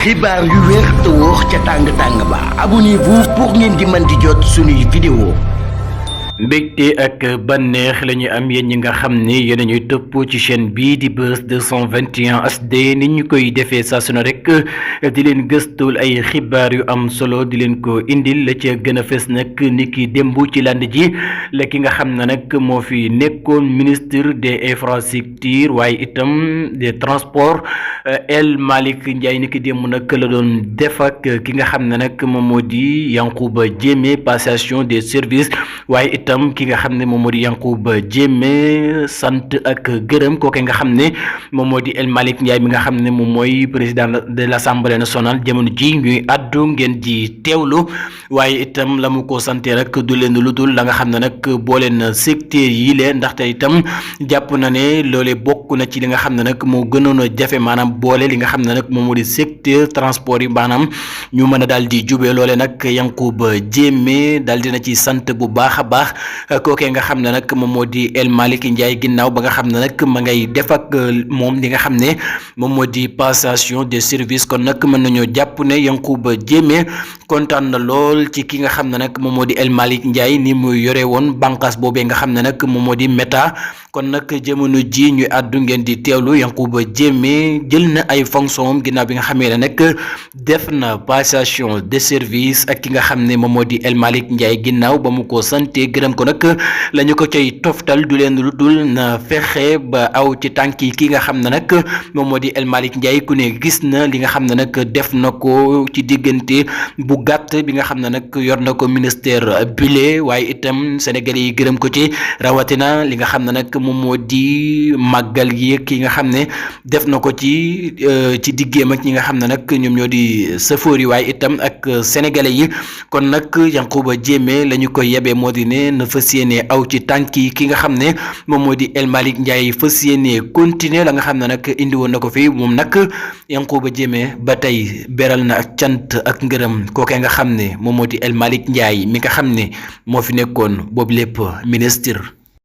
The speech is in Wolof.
xibaar yu wér te wóor ca tàng ba abonnez-vous pour ngeen di mën di jot suñuy vidéo. mbégte ak bànneex la ñu am yéen ñi nga xam ni yéen a ñuy topp ci chaîne bii di Buzz 221 HD ni ñu koy defee saa su ne rek di leen gëstul ay xibaar yu am solo di leen ko indil la ca gën a fës nag ni ki démb ci land ji la ki nga xam ne nag moo fi nekkoon ministre des infrastructures waaye itam des transports El Malick Ndiaye ni ki démb nag la doon def ak ki nga xam ne nag moom moo di Yankhoba Diémé passation des services waaye itam ki nga xam ne moom moo di Yankhoba Diémé sant ak gërëm kooke nga xam ne moom moo di El Malick Ndiaye mi nga xam ne moom mooy président de l'Assemblée nationale jamono ji ñuy àddu ngeen ji teewlu waaye itam la mu ko sante rek du leen lu dul la nga xam ne nag booleen secteur yi lee ndaxte itam jàpp na ne loole bokk na ci li nga xam ne nag moo gënoon a jafe maanaam boole li nga xam ne nag moom moo di secteur transport yi maanaam ñu mën a daal di jubee loole nag Yankhoba Diémé daal dina ci sant bu baax a baax kookee nga xam ne nag moom moo di El Malick Ndiaye ginnaaw ba nga xam ne nag ma ngay def ak moom li nga xam ne moom moo di passation des services kon nag mën nañoo jàpp ne Yankhoba Diémé kontaan na lool ci ki nga xam ne nag moom moo di El Malick Ndiaye ni muy yore woon bànqaas boobee nga xam ne nag moom moo di méta kon nag jamono ji ñuy àddu ngeen di teewlu Yankhoba Diémé jël na ay fonction am ginnaaw bi nga xamee ne nag def na passation des services ak ki nga xam ne moom moo di El Malick Ndiaye ginnaaw ba mu ko sante gërëm ko nag la ñu ko cay toftal du leen lu dul na fexe ba aw ci tànk yi ki nga xam ne nag moom moo di El Malick Ndiaye ku ne gis na li nga xam ne nag def na ko ci diggante bu gàtt bi nga xam ne nag yor na ko ministère bile waaye itam Sénégalais yi gërëm ko ci rawatina li nga xam ne nag moom moo di màggal yi ki nga xam ne def na ko ci diggeem ak ñi nga xam ne nag ñoom ñoo di safoor yi waaye itam ak sénégalais yi kon nag Yankhoba Diémé la ñu koy yebee moo di ne na fas yéene aw ci tànk yi ki nga xam ne moom moo di El Malick Ndiaye fas yéene continuer la nga xam ne nag indi woon na ko fi moom nag Yankhoba Diémé ba tey beral na ak cant ak ngërëm kookee nga xam ne moom moo di El Malick Ndiaye mi nga xam ne moo fi nekkoon boobu lépp ministre